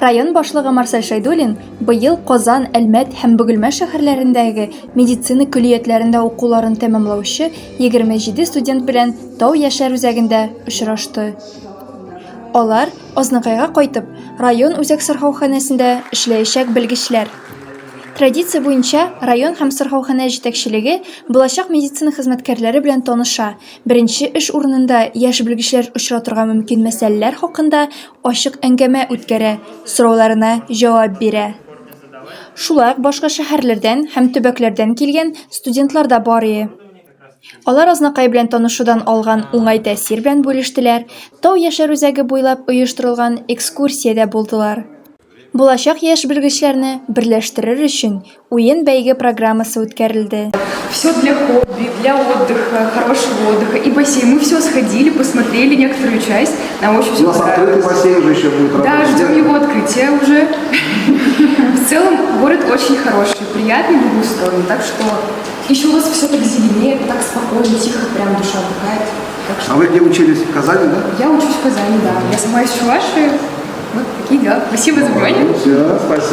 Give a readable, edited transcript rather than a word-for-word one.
Район башлыгы Марсель Шәйдуллин быел Казан, Әлмәт һәм Бөгелмә шәһәрләрендәге медицина көллиятләрендә укуларын тәмамлаучы 27 студент белән Тау яшьләр үзәгендә очрашты. Алар, Азнакайга кайтып, район үзәк сырхауханәсендә эшләячәк белгечләр. Традиция буенча, район һәм сырхауханә җитәкчелеге булачак медицина хезмәткәрләре белән таныша, беренче эш урынында яшь белгечләр очратырга мөмкин мәсьәләләр хакында ачык әңгәмә үткәрә, сорауларына җавап бирә. Шулай ук башка шәһәрләрдән һәм төбәкләрдән килгән студентлар да бар ие. Алар Азнакай белән танышудан алган уңай тәэсир белән бүлештеләр, Тау яшьләр үзәге буйлап оештырылган экскурсиядә булдылар. Булачак яшь белгечләрне берләштерер өчен уен-бәйге программасы үткәрелде. Все для хобби, для отдыха, хорошего отдыха. И бассейн. Мы все сходили, посмотрели некоторую часть. Нам очень все У нас открытый бассейн же еще будет Да, работать. ждем его открытия уже. В целом город очень хороший, приятный, благоустроенный. Так что еще у вас все так зеленеет, так спокойно, тихо, прям душа отдыхает. Так что А вы где учились? В Казани, да? я учусь в Казани, да. Я сама из Чувашии. Вот такие дела. Спасибо за внимание. Все, спасибо.